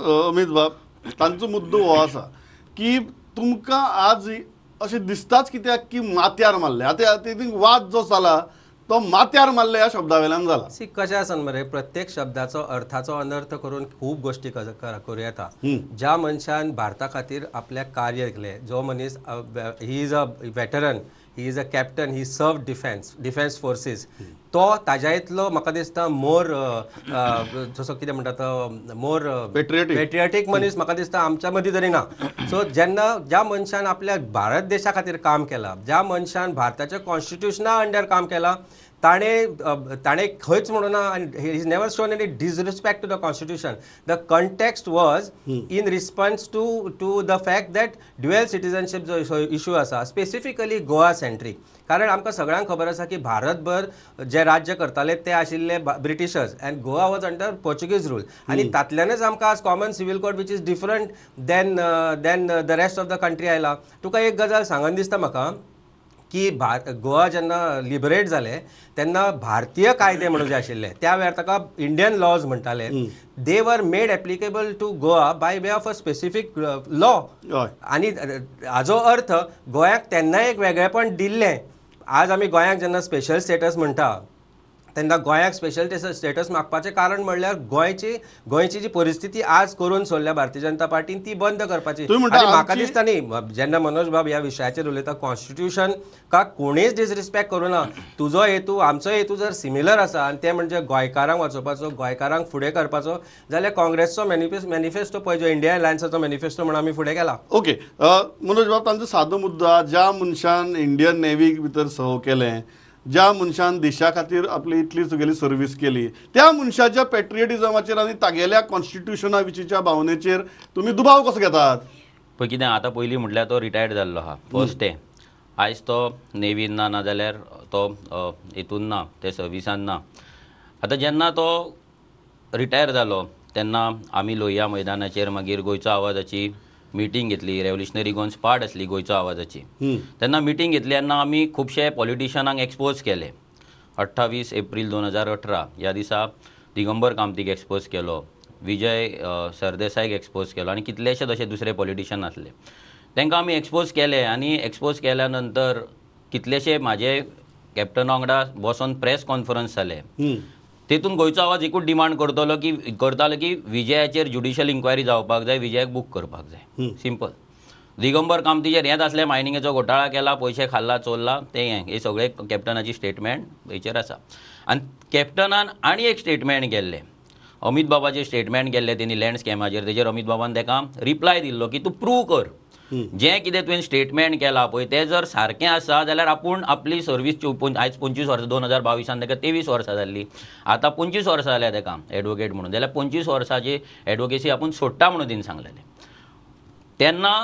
अमित बाब तांचो मुद्दो हो आसा की तुमकां आज अशें दिसताच कित्याक की माथ्यार मारले. आतां वाद जो जाला तो माथ्यार मारले ह्या शब्दा वेल्यान जाला. सी कशें आसा मरे, प्रत्येक शब्दाचो अर्थाचो अनर्थ करून खूब गोश्टी करूं येता. ज्या मनशान भारता खातीर आपल्याक कार्य केलें, जो मनीस he is a veteran, he is a captain, he serve defence forces, तो ताज्या इतलो म्हाका दिसता मोर जसो कितें म्हणटा तो मोर पेट्रियटीक मनीस म्हाका दिसता आमच्या मदीं तरी ना. सो जेन्ना ज्या मनशान आपल्या भारत देशा खातीर काम केलां, ज्या मनशान भारताच्या कॉन्स्टिट्युशना अंडर काम केलां, ताणें ताणें खंयच म्हणूना आनी he is never shown any disrespect to the constitution. The context was in response to the fact that dual citizenship जो इशू आसा स्पेसिफिकली गोवा सेंट्रीक, कारण आमकां सगळ्यांक खबर आसा की भारतभर जे राज्य करताले ते आशिल्ले Britishers and Goa was under Portuguese rule, आनी तातल्यानच आमकां आज common civil code which is different than than the rest of the country आयला. तुका एक गजाल सांगन दिसता म्हाका की गोवा जेन्ना लिबरेट जाले तेन्ना भारतीय कायदे म्हणून जे आशिल्ले त्या वेळार ताका इंडियन लॉज म्हणटाले, they were made applicable to Goa by way of a specific law. आनी हाजो अर्थ गोंयाक तेन्ना एक वेगळेपण दिल्लें. आज आमी गोंयाक जेन्ना स्पेशल स्टेटस म्हणटा तेन्ना गोंयाक स्पेशल स्टेटस मागपाचें कारण म्हणल्यार गोंयची गोंयची जी परिस्थिती आज करून सोडल्या भारतीय जनता पार्टीन ती बंद करपाची. आनी म्हाका दिसता न्ही जेन्ना मनोज बाब ह्या विशयाचेर उलयता कॉन्स्टिट्युशन का कोणीच डिसरिस्पेक्ट करूं ना. तुजो हेतू आमचो हेतू जर सिमिलर आसा आनी ते म्हणजे गोंयकारांक वाचोवपाचो, गोंयकारांक फुडें करपाचो, जाल्यार काँग्रेसचो मॅनिफेस्टो पळय जो इंडिया अलायन्साचो मॅनिफेस्टो म्हणून आमी फुडें केला. ओके मनोज बाब, तांचो सादो मुद्दो, ज्या मनशान इंडियन नेव्हीक भितर सर्व केलें, ज्या मनशान देशा खातीर आपली इतली सगळी सर्वीस केली, त्या मनशाच्या पेट्रियटिजमाचेर आनी तागेल्या कॉन्स्टिट्युशना विशींच्या भावनेचेर तुमी दुबाव कसो घेतात? पळय कितें आतां पयलीं म्हटल्यार तो रिटायर्ड जाल्लो आहा फर्स्ट डे, आयज तो नेवीन ना, नाजाल्यार तो हितून ना, ते सर्विसान ना. आतां जेन्ना तो रिटायर जालो तेन्ना आमी लोहिया मैदानाचेर मागीर गोंयचो आवाजाची मिटींग घेतली. रेव्होल्युशनरी गोवन्स पार्ट आसली गोंयचो आवाजाची, तेन्ना मिटींग घेतली तेन्ना आमी खुबशे पॉलिटिशनांक एक्सपोज केले. 28 एप्रील 2018 ह्या दिसा दिगंबर कामतीक एक्सपोज केलो, विजय सरदेसाईक एक्सपोज केलो आनी कितलेशे तशे दुसरे पॉलिटिशन आसले तांकां आमी एक्सपोज केले. आनी एक्सपोज केल्या नंतर कितलेशे म्हाजे कॅप्टना वांगडा बसोन प्रेस कॉन्फरन्स जाले, तेतून गोंयचो आवाज एकूच डिमांड करतलो की करतालो की विजयाचेर ज्युडिशियल इन्क्वायरी जावपाक जाय, विजयाक बूक करपाक जाय. सिंपल. दिगंबर कामतीचेर हेंच आसलें, मायनिंगेचो घोटाळा केला, पयशे खाल्ला चोरला, तें हें हे सगळें कॅप्टनाची स्टेटमेंट हेचेर आसा. आनी कॅप्टनान आनी एक स्टेटमेंट केल्लें, अमित बाबाचें स्टेटमेंट केल्लें तेणी लँड स्कॅमाचेर, तेजेर अमित बाबान ताका रिप्लाय दिल्लो की तूं प्रूव कर जें कितें तुवें स्टेटमेंट केलां पळय तें जर सारकें आसा जाल्यार आपूण आपली सर्वीस आयज 25 वर्सां 2022 ताका 23 वर्सां जाल्लीं, आतां 25 वर्सां जाल्या ताका एडवोकेट म्हणून, जाल्यार 25 वर्सांची एडवोकेसी आपूण सोडटा म्हणून तिणें सांगलेलें. तेन्ना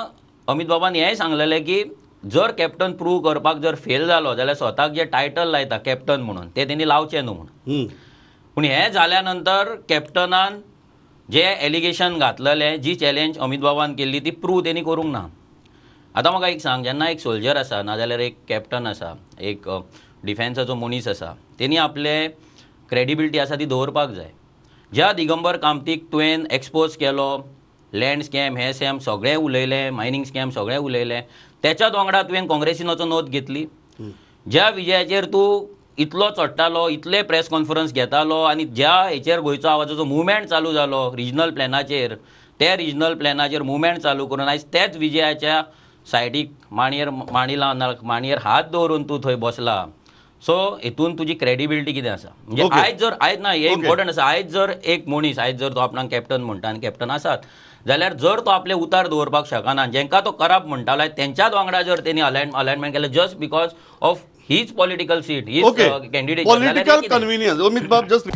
अमित बाबान हेंय सांगलेलें की जर कॅप्टन प्रूव करपाक जर फेल जालो जाल्यार स्वताक जें टायटल लायता कॅप्टन म्हणून तें तेणी लावचें न्हू म्हणून. पूण हें जाल्या नंतर कॅप्टनान जे एलिगेशन घातलेलें, जी चॅलेंज अमित बाबान केल्ली ती प्रूव तेणी करूंक ना. आतां म्हाका एक सांग, जेन्ना एक सोल्जर आसा नाजाल्यार एक कॅप्टन आसा, एक डिफेन्साचो मनीस आसा, तेणी आपले क्रेडिबिलिटी आसा ती दवरपाक जाय. ज्या दिगंबर कामतीक तुवें एक्सपोज केलो, लँड स्कॅम हें स्कॅम सगळें उलयलें, मायनींग स्कॅम सगळें उलयलें, तेच्याच वांगडा तुवें काँग्रेसीन वचून नोंद घेतली. ज्या विजयाचेर तूं इतलो चडटालो, इतले प्रेस कॉन्फरन्स घेतालो आनी ज्या हेचेर गोंयचो आवाजाचो मुवमेंट चालू जालो रिजनल प्लॅनाचेर, त्या रिजनल प्लॅनाचेर मुवमेंट चालू करून आयज तेच विजयाच्या सायडीक माणयेर माणी लावन माणयेर हात दवरून तूं थंय बसला. सो हितून तुजी क्रेडिबिलिटी कितें आसा? म्हणजे आयज जर आयज ना हें इम्पॉर्टंट आसा, आयज जर एक मनीस आयज जर तो आपणाक कॅप्टन म्हणटा आनी कॅप्टन आसात जाल्यार जर तो आपले उतार दवरपाक शकना, जेंका तो कराप म्हणटालो तेंच्याच वांगडा जर तेणी अलायनमेंट केलें just because of his political seat, his candidate, political convenience. Amit Bab just